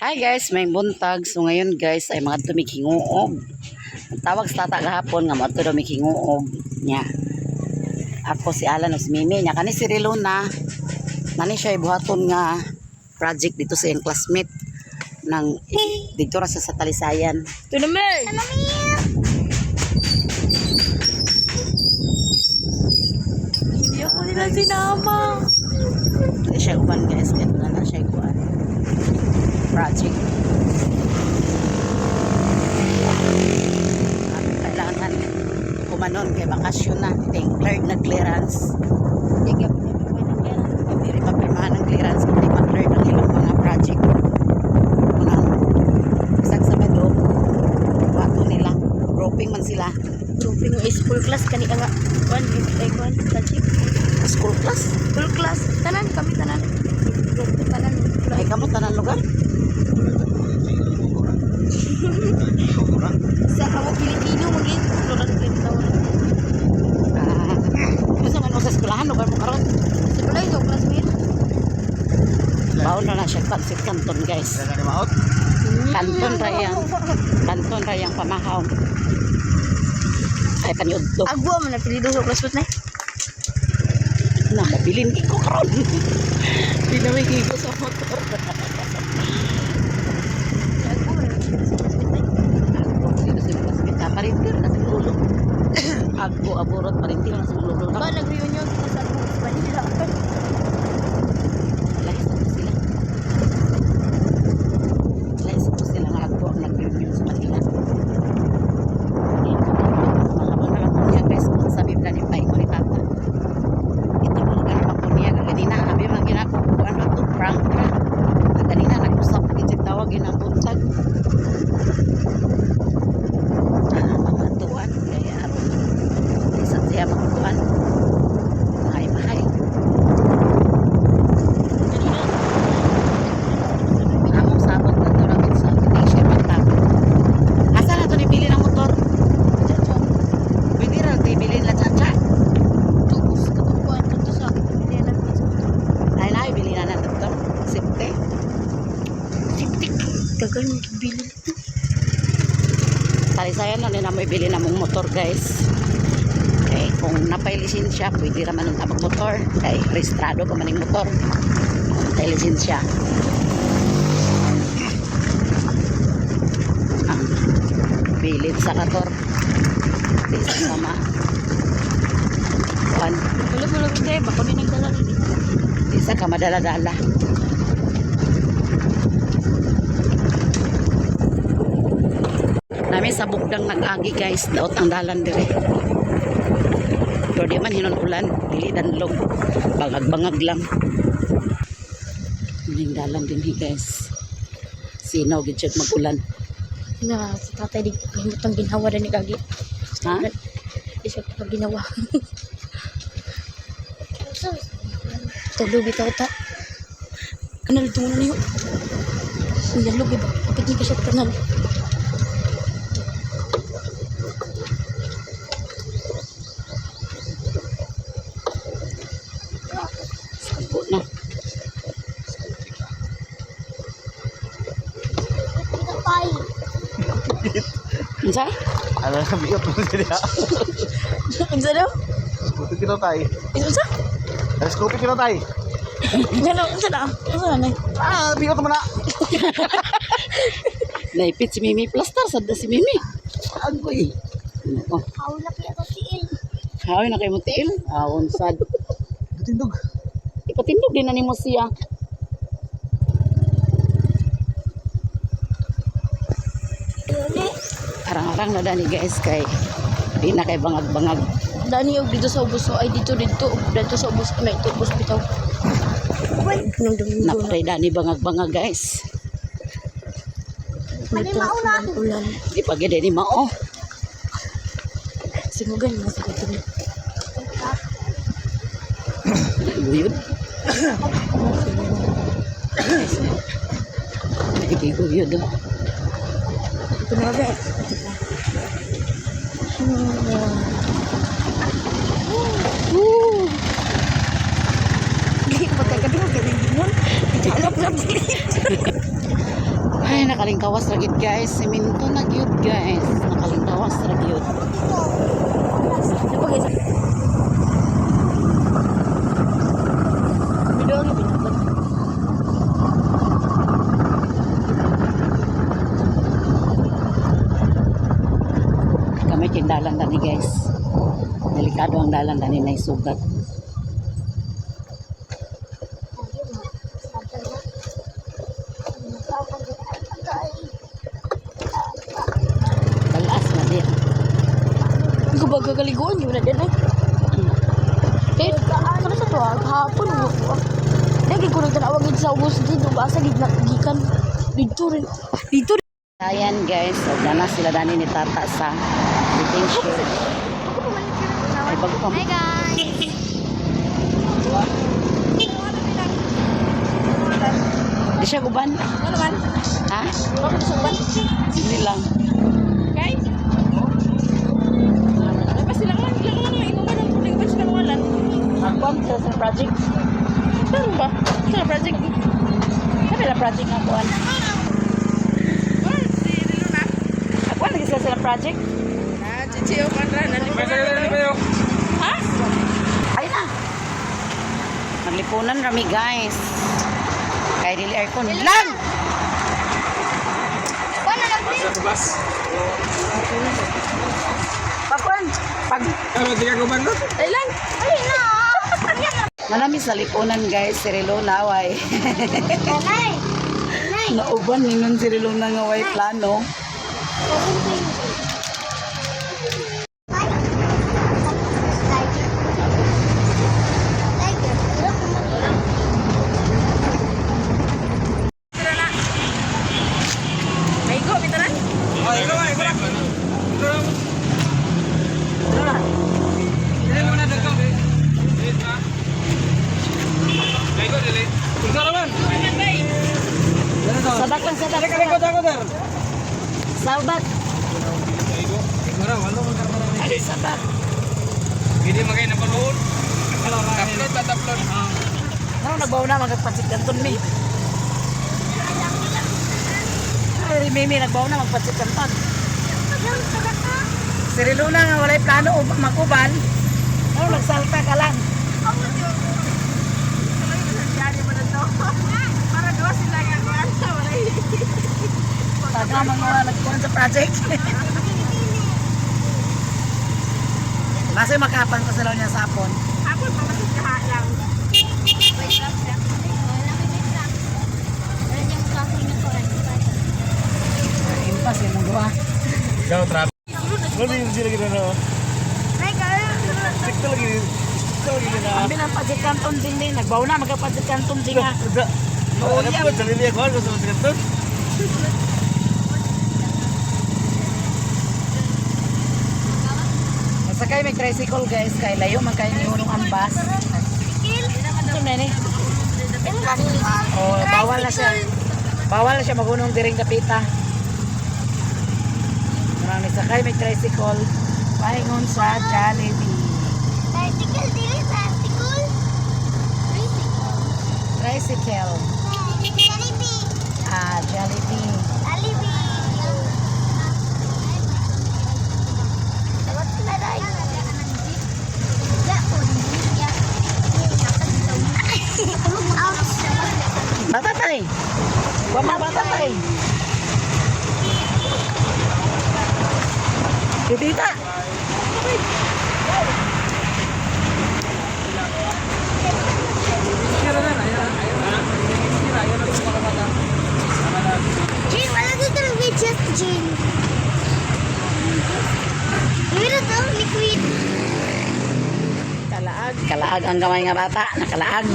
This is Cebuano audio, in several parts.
Hi guys, may buntag. So ngayon guys ay mga tumighinguog. Ang tawag sa tata gahapon nga mga tumighinguog niya. Ako si Alan o si Mimi niya kani si Riluna. Nani siya ibuhaton nga project dito sa iyang classmate ng dito ra siya sa Talisayan. Ito naman! Hindi ako nila sinama. Hindi siya uban guys, kaya wala na siya ikuan. Project. At kailangan kumanon kay bakasyon na. Ting cleared na clearance. Hindi ako nila ng pera. Hindi rin mapirmahan ng clearance kung di ma-cleared ang ilang mga project. Unang isang Sabado, wato nila. Grouping man sila. Grouping nga school class kani ka nga. One, ay one, project. School class. School class. Tanan kami tanan. Grouping tanan. Ay kamo tanan lugar. Sa ako Pilipino magid. Plural kayo tawag. Ah, unsa man mo sa eskwelahan lugar mo karon? Sa balay ko classmate. Baon na na siya pansit canton guys. Kanton ra yan. Kanton ra yang pamahaw. Ay paniudto. Agwa man na pilido sa classmate na. Na mabilin di ko karon. Di na may gigo sa motor. Agwa man na pilido sa classmate na. Dito sa classmate na parintir na sa ulo. Agbo aburot parintir na sa ulo. Ba nag-reunion kita sa Agbo sa Manila. Lahis na po sila. Lahis po sila nga agbo ang nag-review sa Manila. Mahabang na ako niya guys. Kung sabi na ni Pai ko ni Tata. Ito mo na ako niya. Kanina, abi man ginakukuan na to. Prank ra. Ang kanina, nag-usap na gid tawag ginang buntag. Ah, mga tuwan. Kaya aron. Isa siya magkuan. Mahay, mahay. Among sabot na to ramin sa Indonesia pagtapon. Asa na to nibili ng motor? Pwede ra to ibili la chacha. Tubos katukuan dito sa Manila sa motor. Ay na ibili na na to. Sipte. Siptik. Tagal mo bili dito. Talisayan na nila mo ibili na mong motor guys. Kay kung napay lisensya, pwede ra man ang tabag motor. Kay rehistrado pa man ang motor. Kung napay lisensya. Ang bilid sa kator. Di sa sama. Kuan. Wala kayo baka may nagdala rin. Di sa ka madala-dala. Nami sa bugdang nag-agi guys, daot ang dalan dire. Pero di man hinon ulan, dili danlog. Bangag-bangag lang. Muning dalan din hi guys. Sino gid siya mag-ulan? Na si tatay di kahimutang ginhawa na ni kagi. Ha? Di siya pag ginawa. Tulog bitaw ta. Kanal tungo na niyo. Nalog ba? Kapit ni ka siya kanal. Sampo na. Unsa? Ano na bigot mo sila? Unsa daw? Scoopy kinatay. Unsa? Scoopy kinatay. Ngano unsa na? Unsa na? Nay? Ah, bigot mo na. Naipit si Mimi Plaster sad na si Mimi. Agoy. Oh. Hawi na kayo mo tiil. Awon sad. Tindog. Ipatindog din na nimo siya. Arang-arang na dani guys kay di na kay bangag-bangag. Dani og dito sa ubos ay dito dito dito sa ubos na ito ubos bitaw. Nung domingo na. Napatay dani bangag-bangag guys. Ulan, ulan. Di pa gid ni mao. Singugan mo sa kutin. Guyod. Nagiguyod oh. Ito na ba? Woo! Pagkagabi mo, ganyan din yun. Ikalap na. Ay, nakalingkawas ra gid, guys. Simento na gyud, guys. Nakalingkawas ra gyud. Video ang ibinabad. Kami kay dalan dani, guys. Delikado ang dalan dani na sugat. Balas na din. Hindi ko ba gagaliguan? Yun na din eh. Eh, ano sa to ah? Kahapon mo. Lagi ko nagtanawag dito sa ubos dito. Basa gid na gikan. Dito rin. Dito rin. Ayan, guys, so na sila dani ni Tata sa waiting shed. Ay, bago pa. Hi, guys! Di siya guban. Ano man? Ha? Bakit sa uban? Hindi lang. Guys? Ay, pa sila nga. Sila nga mga inuman ang tubig. Ba't sila mga lan? Kuan sila sa project. Saan ba? Sa project. Sabi na project nga kuan. Kuan lagi sila sa project. Ah, chichi o kanra. Ha? Ay na. Maglipunan rami, guys. Kay dili aircon lang. Paano lang please? Pagkuan. Pag Ay lang. Ay na! Manami sa lipunan, guys, si Relona way. Nanay! Nanay! Nauban ningon si Relona nga way plano. Tiger. Tiger. Pero kung May go, bitaran. Sabak lang, sabak. Sabak. Ay, sabak. Hindi magay na panuod. Taplot ba taplot? Ano nagbaw na magpasit kanton mi? Ay, Mimi, nagbaw na magpasit kanton. Si Relona nga walay plano maguban. Ano nagsalta ka lang. Para doon sila nga kuan sa walay. Taga mga nagkuhan sa project. Nasa makapan ko sila niya sa hapon. Hapon pa kasi kahalang. Wait lang siya. Wala may wait lang. Wala niyang kahoy na kuwan. Impas yung gawa. Ikaw trap. Ano yung sila gina na? Stick talaga yun. Stick talaga yun na. Ang bilang pasit kanton din din. Nagbaw na magkapasit kanton din nga. Ano po? Sarili ako. Ano sa mga Masakay may tricycle, guys. Kay layo man kayo ni unong ambas. Ito na ni. Oh, bawal na siya. Bawal na siya magunong diring kapita. Marami sakay may tricycle. Pahingon sa Jollibee. Tricycle, dili tricycle. Tricycle. Tricycle. Jollibee. Ah, Jollibee. Jollibee. Dapat na dai. Bata tay. Wa bata tay. Tita. Jane, wala dito ng videos, Jane. Meron to, liquid. Kalaag. Kalaag ang gamay nga bata. Nakalaag.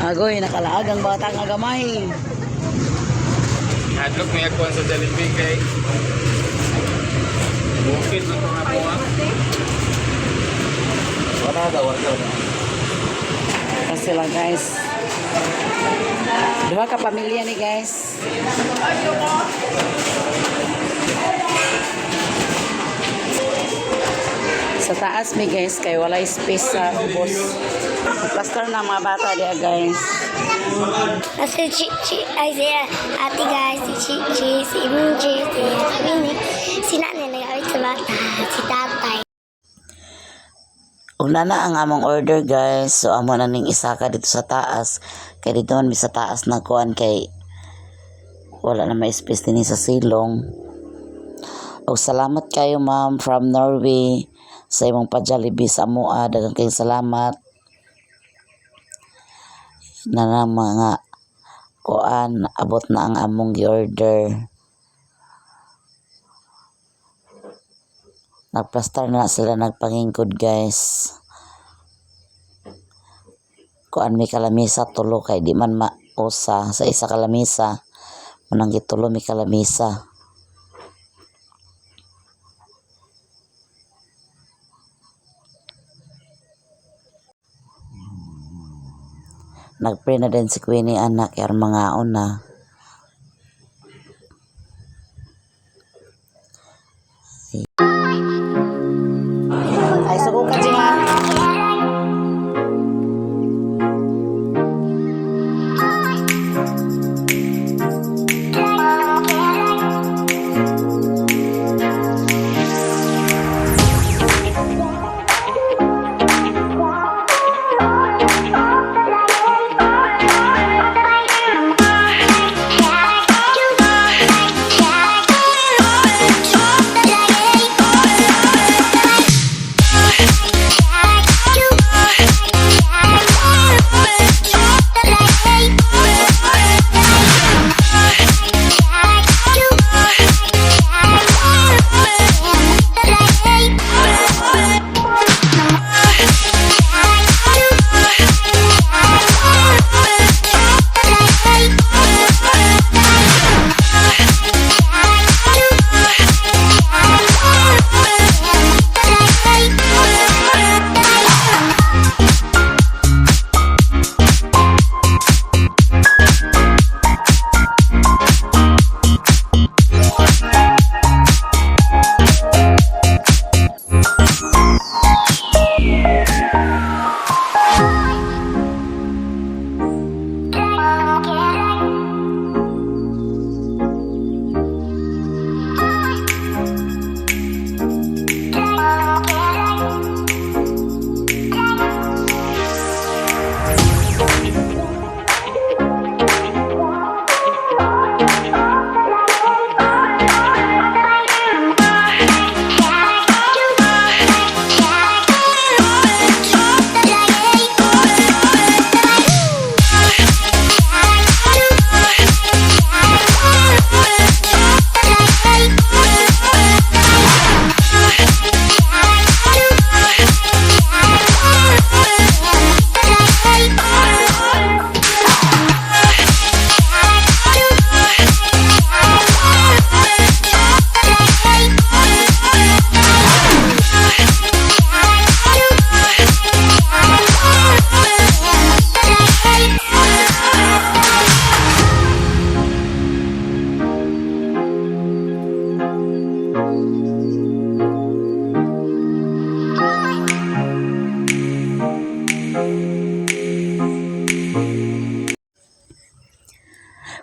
Agoy, nakalaag ang bata nga gamay. Hadlok may akuan sa Jollibee kay Bukid na to nga po ah. Wala daw. Wala daw. Kasi sila, guys. Duha ka pamilya ni, guys. Sa taas mi, guys, kay walay space sa ubos. Plaster na mga bata diya, guys. Kasi chi, chi, ay si ate guys, si Chichi, si MJ, si Winnie, si nanay nag-awit sa bata, si tatay. Una na ang among order, guys. So amo na ning isaka dito sa taas. Kay dito man mi sa taas na kuan kay wala na may space dinhi sa silong. Og salamat kayo, ma'am, from Norway, sa imong pa-Jollibee sa amoa. Daghang kayong salamat. Na na mga kuan, abot na ang among gi-order. Nagplastar na sila nagpangingkod, guys. Kuan mi kalamisa tulo kay di man mausa sa isa ka lamisa. Munang gitulo mi kalamisa. Nagpray na din si Queenie anak kay aron mangaon na. Ay, suko ka, Jinga.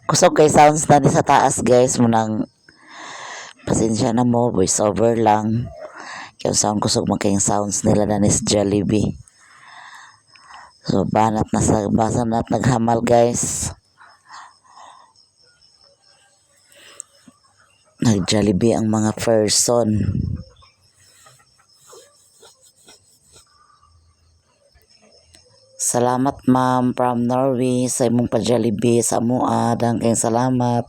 Kusog kay sounds na ni sa taas, guys, munang pasensya na mo, voice over lang. Kaya sound kusog man kayong sounds nila na ni sa Jollibee. So banat na sa basa na at naghamal, guys. Nag Jollibee ang mga person. Salamat, ma'am, from Norway, sa imong pa-Jollibee sa amoa. Daghang kayong salamat.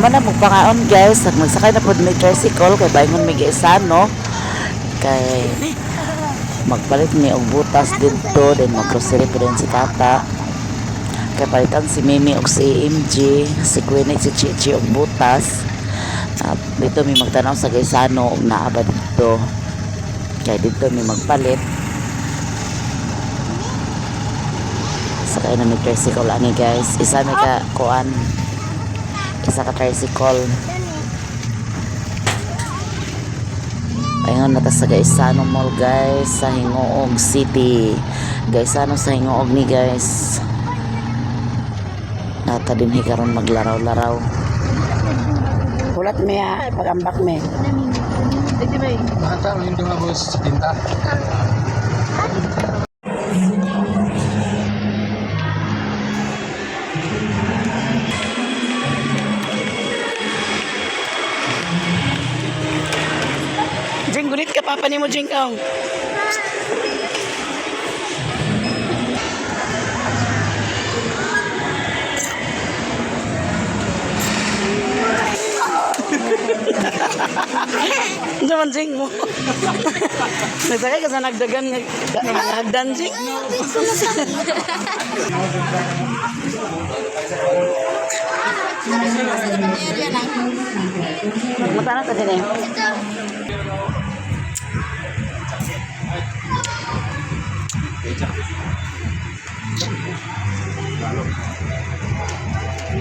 Human na magpangaon, guys, at magsakay na pod may tricycle kay bayngon may Gaisano kay magpalit mi og butas didto, then maggrocery po din si tata kay palitan si Mimi og si MG, si Queenie, si Chichi og butas. At dito mi magtanaw sa Gaisano og naa ba didto kay didto mi magpalit. Sakay na mi tricycle ani, guys. Isa mi ka kuan, isa ka tricycle. Ayun na ta sa Gaisano Mall, guys, sa Gingoog City. Gaisano sa Gingoog ni, guys. Nata din karon maglaraw-laraw. Hulat mi ha, pagambak mi. Nakanta mo yung dumabos sa tinta. Jing, gunit ka papa nimo, Jing, kaw. Ano man, Jing, mo? Nagsakay ka sa nagdagan nga hagdan, Jing. Mata na ta din eh.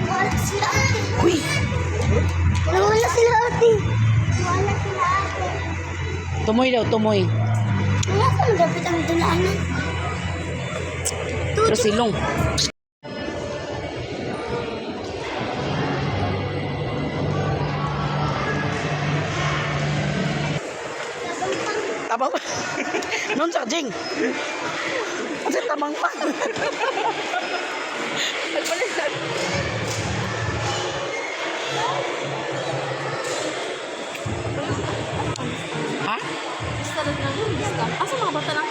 Wala sila ate. Uy, Wala sila ate. Wala sila ate. Tumoy daw, tumoy. Wala ka dapat ang dulaanan. Pero silong. Tabang pa. Noon sa Jing. Kasi tabang pa. Ha? Basta lang na yun, basta. Asa mga bata na?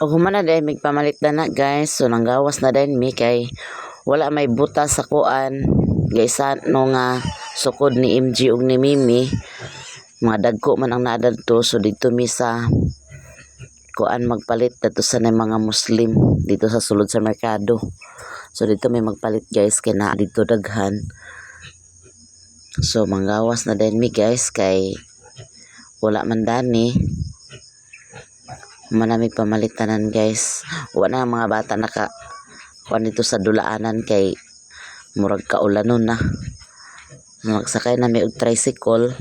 Og human na dayon mig pamalit na guys. So nanggawas na dayon mi kay wala may butas sa kuan. Gaysa no nga sukod ni MG ug ni Mimi. Mga dagko man ang naa dadto, so didto mi sa kuan magpalit dadto sa nay mga Muslim dito sa sulod sa merkado. So dito may magpalit guys kay naa didto daghan. So manggawas na dayon mi guys kay wala man dani. Manamig pamalit tanan guys. Wala na ang mga bata naka kuan dito sa dulaanan kay murag kaulanon na. Magsakay na mi og tricycle.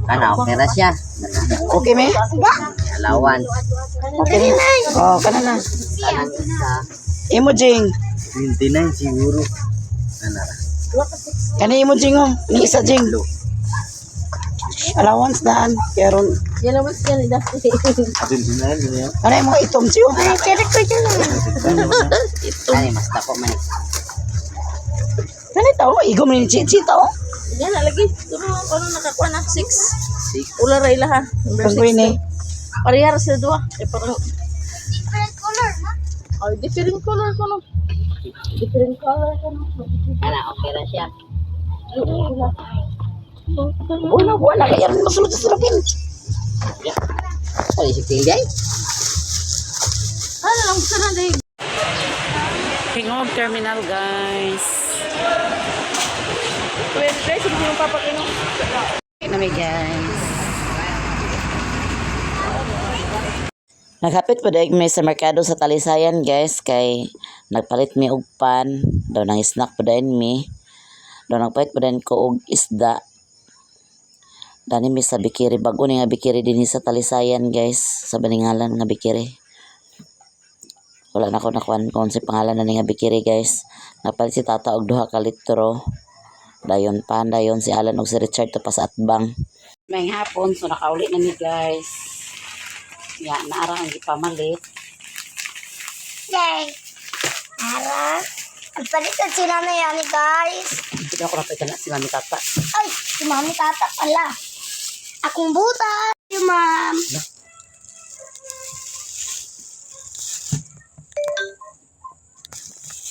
Kana, okay na siya. Okay me? Allowance. Okay ni. Oh, kana na. Kanang isa. Imo jing. 29 siguro. Ano ra? Kani imo jing oh. Ni isa jing. Allowance daan. Karon Yan naman siya ni Dusty. 29 yun yun. kana imo itom siyo. Kani, mas dako man eh. Kani tao igo man ni Chichi tao. Yan na lagi. Turo ano nakakuha na 6. Six. Ula ra ila ha. Number Kung 6. ni. Parehara sila duha. Eh parang Different color, na? oh, different color ko no. Different color ko no. Kana, okay na siya. Wala wala kay aron masulod sa salapin. Wala si Tilday. Ano lang gusto na dahil. Tingog Terminal guys. Wait, guys, hindi yung papakino. Na mi guys. Naghapit pa daig mi sa merkado sa Talisayan guys kay nagpalit mi og pan, daw nang snack pa dayon mi. Daw nagpalit pa dayon ko og isda. Dani mi sa Bikiri, bag-o ni nga Bikiri dinhi sa Talisayan guys, sa Baningalan nga Bikiri. Wala na ko nakuan kung sa pangalan na ni nga Bikiri guys. Napalit si tata og duha ka litro. Dayon pan, dayon si Alan og si Richard to pa sa atbang. May hapon, so nakauli na ni guys. Ya, naara ang gipamalit. Yay! Ara. Ang palit na sila na yan, guys. Hindi ako napay na si Mami Tata. Ay, si Mami Tata pala. Akong buta. Yung ma'am.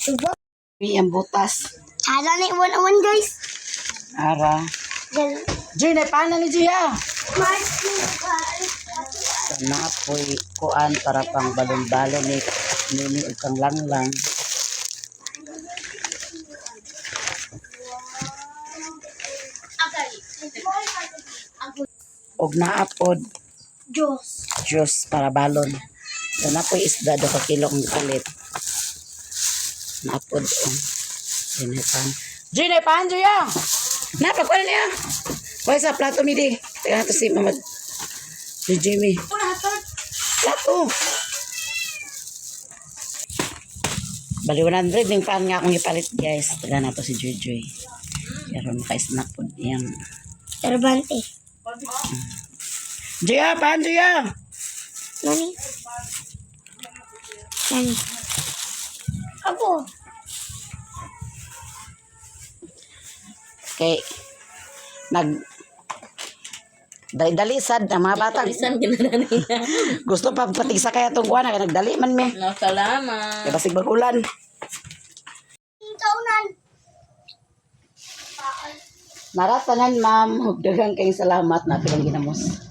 Diba? May ang butas. Tara na iwan-iwan, guys. Ara. Yan. Jay, naipana ni Gia. Mark, So, naapoy kuan para pang balon-balon ni Mimi ug kang langlang. Og naapod Diyos. juice para balon. So napoy isda do ka kilo ang palit. Naapod oh. Dinay pan. Jay, pan Jay. Napagkuan niya. Kuha sa plato mi di. Teka nato si Mama. Si Jimmy. Plato. Bali 100 yung pan nga akong ipalit guys. Taga na to si Joy Joy. Pero maka-snack po niyang. Turbante. Jaya, pan Jaya! Nani? Nani? Ako. Kay nag Dali-dali sad ang mga bata. Bisan ginanan niya. Gusto pa patigsa kaya tong kuan kay nagdali man mi. No, salamat. Kay basig magulan. Kaunan. Naratanan ma'am, ug daghang kayong salamat na pilang ginamos.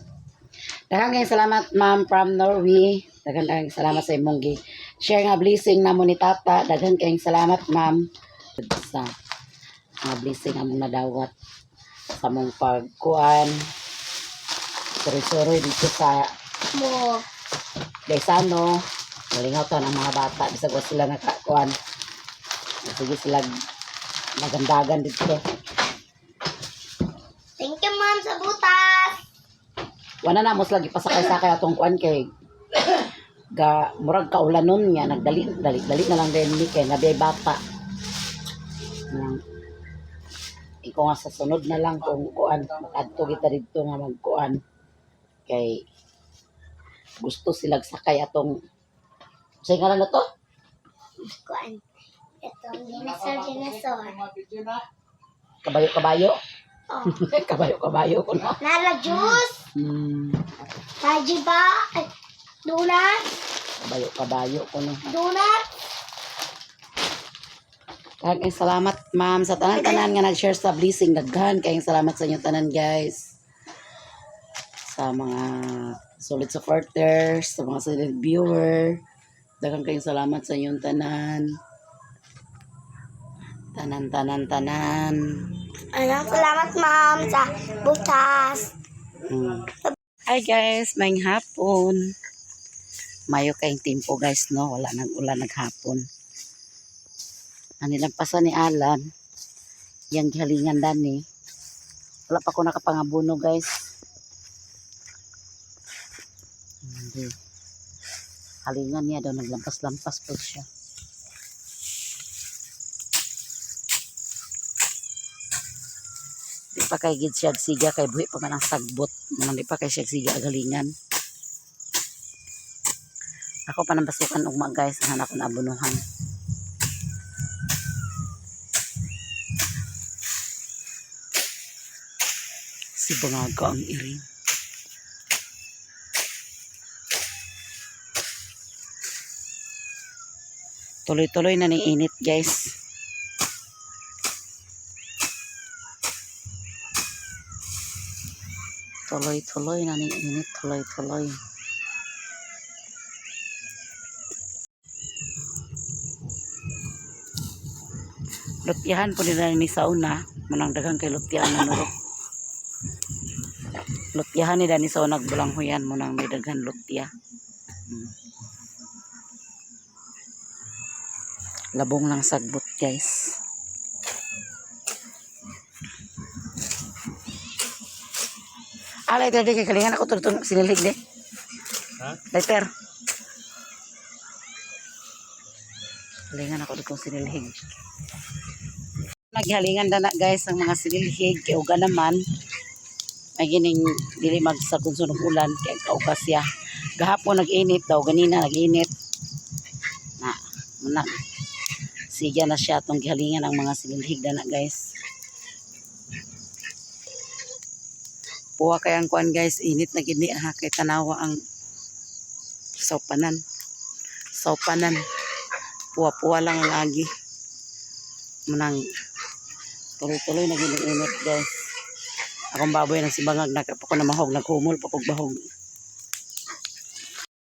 Daghang kayong salamat ma'am from Norway. Daghang kayong salamat sa imong gi share nga blessing namo ni Tata. Daghang kayong salamat ma'am sa mga blessing among nadawat sa among pagkuan. Suroy-suroy dito sa Mo. Gaisano. Malingaw ta ang mga bata bisag wa sila nakakuan. Sige sila magandagan dito. Thank you, ma'am, sa butas. Wala na mos lagi pasakay-sakay atong kuan kay ga murag kaulanon niya nagdali dali dali na lang din ni kay nabiyay bata. Nang ikaw nga sa sunod na lang kung kuan makadto kita didto nga magkuan kay gusto silag sakay atong sa ngalan na to? Kuan. Itong dinosaur, dinosaur. Kabayo kabayo. Oh. Kabayo kabayo ko na. Nala juice. Tajiba. Ay, donut. Kabayo kabayo ko no. Donut. Daghang salamat ma'am sa tanan-tanan nga nag-share sa blessing. Daghan kayong salamat sa inyong tanan guys. Sa mga solid supporters, sa mga solid viewer. Daghan kayong salamat sa inyong tanan. Tanan, tanan, tanan. Anong salamat, ma'am, sa butas. Hi guys, may hapon. Mayo kayong timpo guys, no? Wala nang ulan naghapon. Anilampasan ni Alan. Yang gihalingan dani. Wala pa ko nakapangabuno guys. Hindi. Halingan niya daw naglampas-lampas po siya. Di pa kay gid siya siga kay buhi pa man ang sagbot. Manang di pa kay siya siga agalingan. Ako pa nang basukan ugma guys, ang anak ko na abunuhan. Si Bangaga ang iring. Tuloy-tuloy na ni init guys. Tuloy-tuloy na ni init, tuloy-tuloy. Lutyahan po nila ni Sauna. Manang daghang kay lutyahan na nuro. Lutyahan nila ni Sauna bulanghuyan mo nang may daghan lutya. Labong lang sagbot guys. Ah, later di kay kalingan ako tutong sinilig di. Ha? Later. Kalingan ako ditong sinilhig. Naghalingan na na guys ang mga sinilhig kay uga naman. May gining dili magsagun-sunog ulan kay kauga siya. Gahapon nag-init daw ganina nag-init. Na, muna. Sige na siya atong gihalingan ang mga sinilhig na na guys. Puwa kay ang kuan guys, init na gini ha kay tanawa ang sopanan. Sopanan. Puwa-puwa lang ang agi. Manang tuloy-tuloy na gini init guys. Akong baboy ng sibangag nagpa ko na mahog, naghumol pa kog bahog.